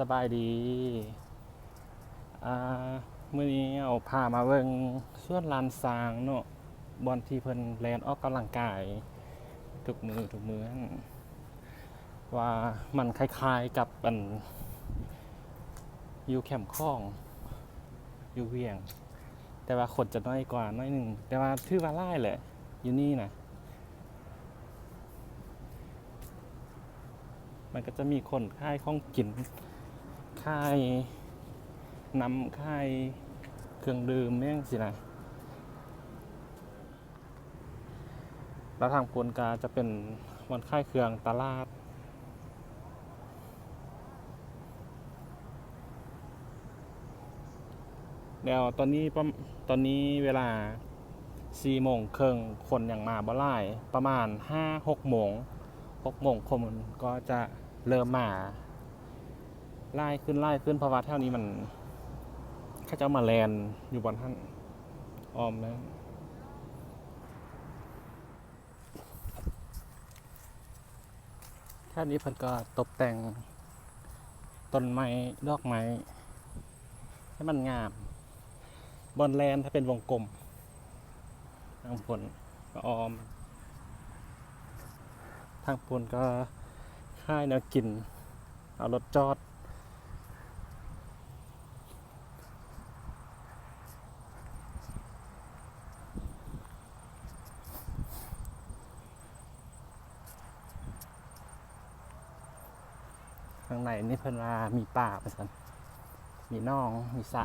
ສະບາຍດີ ອ່າ ມື້ນີ້ເອົາພາມາເບິ່ງສວນລ້ານຊ້າງເນາະ ບ່ອນທີ່ເພິ່ນແລ່ນອອກກຳລັງກາຍທຸກມື້ທຸກມື້ຫັ້ນ ວ່າມັນຄ້າຍໆກັບອັນ ຢູ່ແຄມຂອງ ຢູ່ວຽງ ແຕ່ວ່າຄົນຈະໜ້ອຍກວ່າໜ້ອຍໜຶ່ງ ແຕ່ວ່າຖືວ່າຫຼາຍແຫຼະ ຢູ່ນີ້ນະ. ມັນກໍຈະມີຄົນຂາຍຂອງກິນ ຂາຍນ້ຳ ຂາຍເຄື່ອງດື່ມ ແມ່ນຈັ່ງຊີ້ນະ. ແລ້ວທາງພຸ້ນກໍຈະເປັນບ່ອນຂາຍເຄື່ອງ ຕະຫຼາດ. ແລ້ວຕອນນີ້ປະ ຕອນນີ້ເວລາສີ່ໂມງເຄິ່ງ ຄົນຍັງມາບໍ່ຫຼາຍ ປະມານຫ້າຫົກໂມງ ຫົກໂມງຄົນກໍຈະເລີ່ມມາຫຼາຍຂຶ້ນ ຫຼາຍຂຶ້ນ ເພາະວ່າແຖວນີ້ມັນ ເຂົາເຈົ້າມາແລ່ນຢູ່ບ່ອນຫັ້ນ ອ້ອມນັ້ນ. ແຖວນີ້ເພິ່ນກໍຕົບແຕ່ງຕົ້ນໄມ້ ດອກໄມ້ໃຫ້ມັນງາມ ບ່ອນແລ່ນໃຫ້ເປັນວົງກົມ ທາງພຸ້ນກໍອ້ອມ ທາງພຸ້ນກໍຂາຍແນວກິນ ເອົາລົດຈອດ. ຂ້າງໃນນີ້ເພິ່ນວ່າມີປາວ່າຊັ້ນ ມີໜອງ ມີສະ.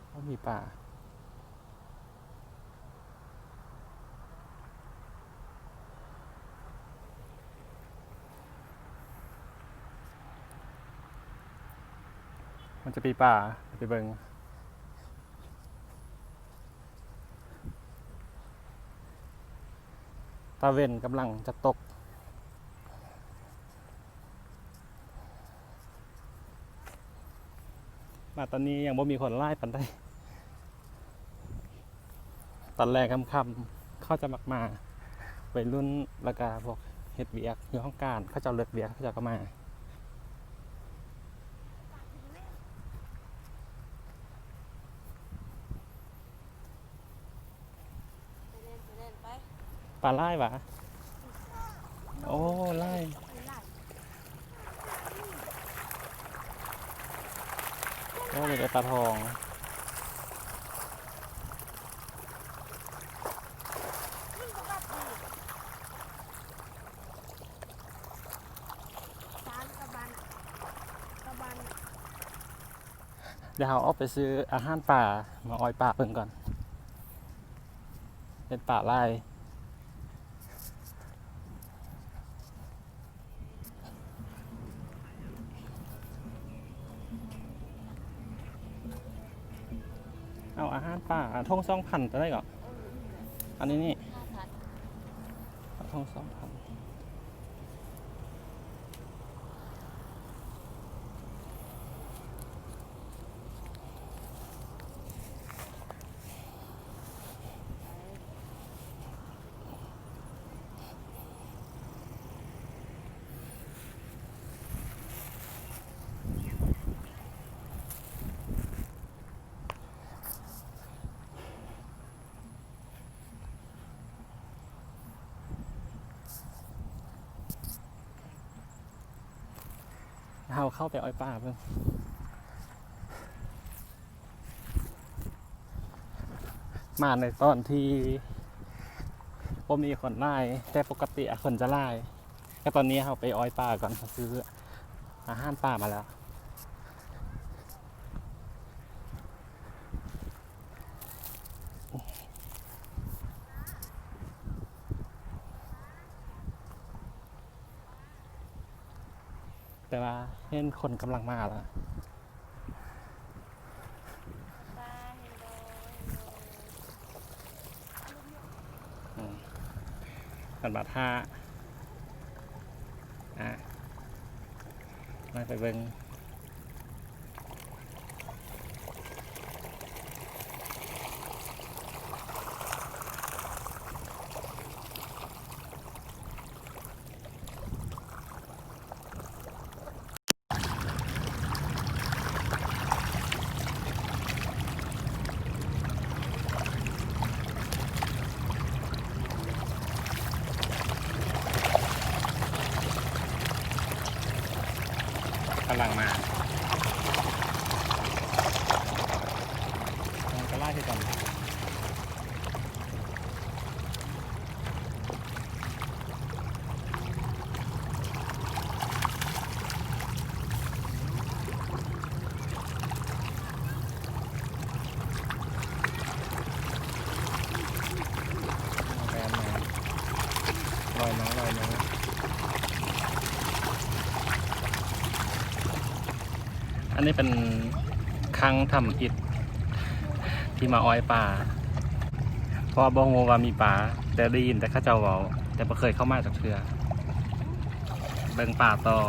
ໂອ້ ມີປາ. ມັນຈະປີປາ ໄປເບິ່ງ. ຕາເວັນກຳລັງຈະຕົກ. ມາຕອນນີ້ຍັງບໍ່ມີຄົນຫຼາຍປານໃດ. ຕອນແລງຄ່ຳໆ ເຂົາຈະມັກມາ ໄວລຸ້ນ ແລ້ວກະພວກເຮັດວຽກຢູ່ຫ້ອງການ ເຂົາເຈົ້າເລີກວຽກ ເຂົາເຈົ້າກໍມາ. ໄປແລ່ນ ໄປແລ່ນ ໄປ. ປາຫຼາຍຫວາ? ໂອ້ ຫຼາຍ. ໂອ້ ມີແຕ່ປາທອງ. ດຽວເຮົາອອກໄປຊື້ອາຫານປາ ມາອອຍປາເບິ່ງກ່ອນ. ເຫັນປາຫຼາຍ. ເອົາອາຫານປາ ຖົງສອງພັນ ເທົ່າໃດເກາະ? ອັນນີ້ນີ້ ຫ້າພັນ ເອົາຖົງສອງພັນ. ເຮົາເຂົ້າໄປອ້ອຍປາເບິ່ງ. ມາໃນຕອນທີ່ບໍ່ມີຄົນຫຼາຍ ແຕ່ປົກກະຕິອະຄົນຈະຫຼາຍ. ແຕ່ຕອນນີ້ເຮົາໄປອ້ອຍປາກ່ອນ ເຮົາຊື້ອາຫານປາມາແລ້ວ. ແຕ່ວ່າເຫັນຄົນກຳລັງມາແລ້ວ. ອືມ ເພິ່ນມາຖ້າ ອ່າ ເ ໄປເບິ່ງ. ກຳລັງມາ ມັນກໍຫຼາຍຄືກັນ. ແລ່ນມາ ລອຍມາ ລອຍມາ. ອັນນີ້ເປັນຄັງທຳອິດທີ່ມາອ້ອຍປາ ເພາະບໍ່ຮູ້ວ່າມີປາ ແຕ່ໄດ້ຍິນແຕ່ເຂົາເຈົ້າເວົ້າ ແຕ່ບໍ່ເຄີຍເຂົ້າມາຈັກເທື່ອ. ເບິ່ງປາຕໍ່.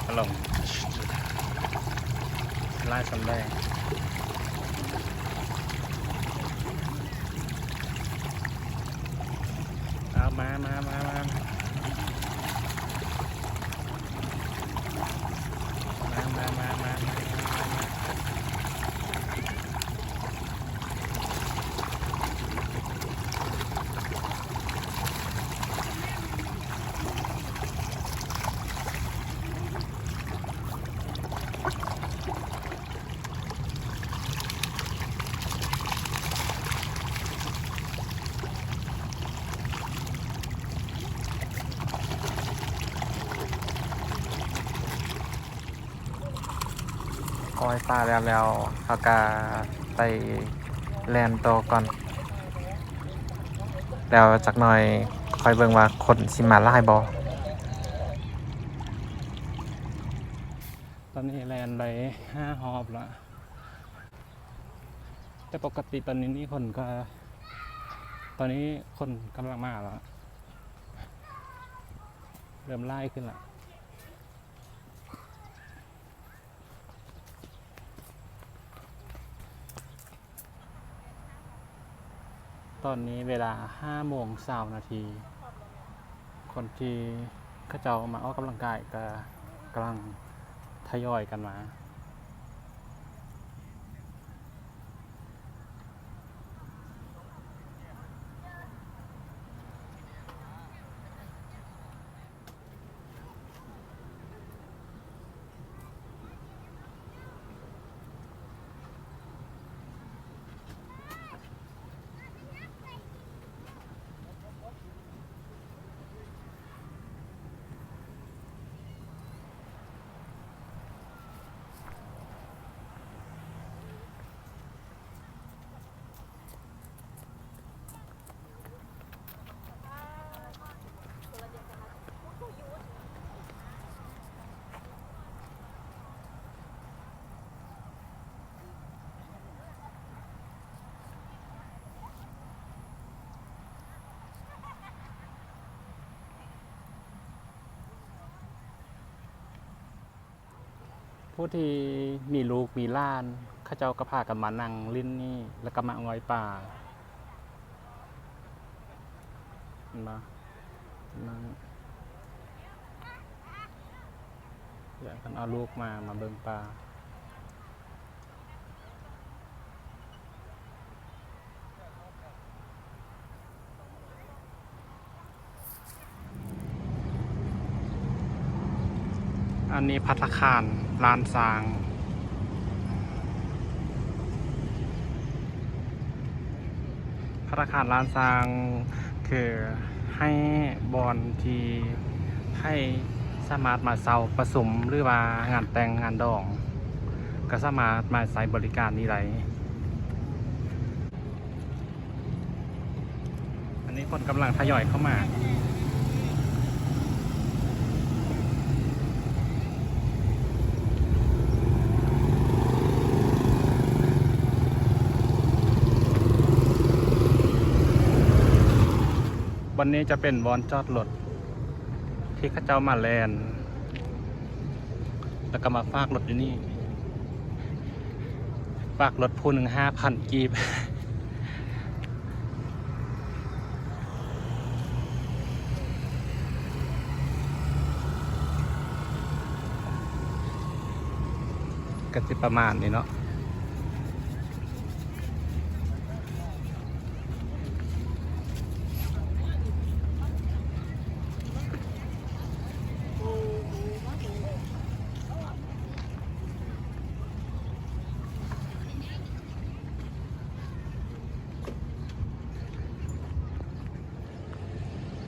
ອາລົມຫຼາຍສ່ຳໃດ. ເອົາ ມາ ມາ ມາ ມາ ມາ. ອ້ອຍປາແລ້ວ ແລ້ວເຮົາກະໄປແລ່ນຕໍ່ກ່ອນ ແລ້ວຈັກໜ່ອຍຄ່ອຍເບິ່ງວ່າຄົນຊິມາຫຼາຍບໍ່. ຕອນນີ້ແລ່ນໄດ້ຫ້າຮອບລະ ແຕ່ປົກກະຕິຕອນນີ້ນີ້ຄົນກະ ຕອນນີ້ຄົນກຳລັງມາລະ ເລີ່ມຫຼາຍຂຶ້ນລະ. ຕອນນີ້ເວລາຫ້າໂມງຊາວນາທີ ຄົນທີ່ເຂົາເຈົ້າມາອອກກຳລັງກາຍກະກຳລັງທະຍອຍກັນມາ. ຜູ້ທີ່ມີລູກມີຫຼານ ເຂົາເຈົ້າກໍພາກັນມານັ່ງຫຼິ້ນນີ້ ແລ້ວກໍມາອ້ອຍປາ ເຫັນບໍ່? ນັ້ນ ຢາກເພິ່ນເອົາລູກມາ ມາເບິ່ງປາ. ອັນນີ້ພັດຕາຄານລ້ານຊ້າງ. ອາຄານລ້ານຊ້າງ ຄືໃຫ້ບ່ອນທີ່ໃຫ້ສາມາດມາເຊົ່າປະຊຸມ ຫຼືວ່າງານແຕ່ງງານດອງ ກໍສາມາດມາໃຊ້ບໍລິການນີ້ໄດ້. ອັນນີ້ຄົນກຳລັງທະຍອຍເຂົ້າມາ. ບ່ອນນີ້ຈະເປັນບ່ອນຈອດລົດທີ່ເຂົາເຈົ້າມາແລ່ນ ແລ້ວກໍມາຝາກລົດຢູ່ນີ້ ຝາກລົດຜູ້ໜຶ່ງຫ້າພັນກີບ ກໍຊິປະມານນີ້ເນາະ.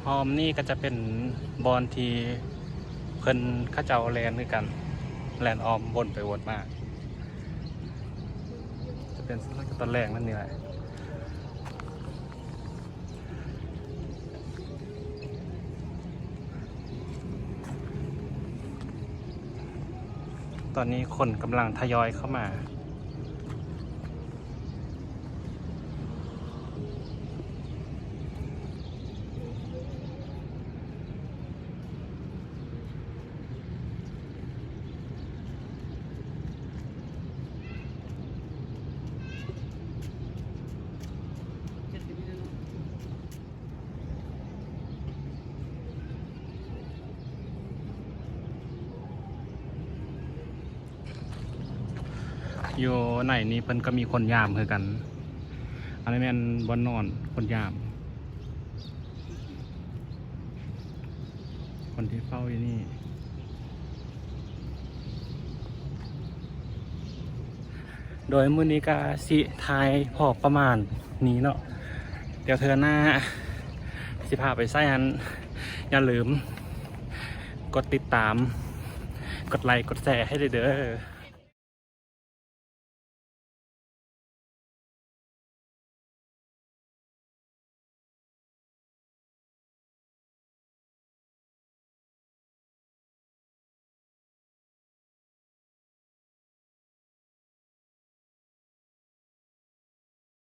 ອ້ອມນີ້ກໍຈະເປັນບ່ອນທີ່ເພິ່ນ ເຂົາເຈົ້າແລ່ນຄືກັນ ແລ່ນອ້ອມວົນໄປວົນມາ ຈະເປັນຕອນແລກນັ້ນນີ້ແຫຼະ. ຕອນນີ້ຄົນກຳລັງທະຍອຍເຂົ້າມາ. ຢູ່ໃນນີ້ເພິ່ນກໍມີຄົນຢາມຄືກັນ. ອັນນີ້ແມ່ນບ່ອນນອນຄົນຢາມ ຄົນທີ່ເຝົ້າຢູ່ນີ້. ໂດຍມື້ນີ້ກໍຊິຖ່າຍພໍປະມານນີ້ເນາະ. ດຽວເທື່ອໜ້າຊິພາໄປໃສຫັ້ນ ຢ່າລືມກົດຕິດຕາມ ກົດໄລ ກົດແຊໃຫ້ເດີ.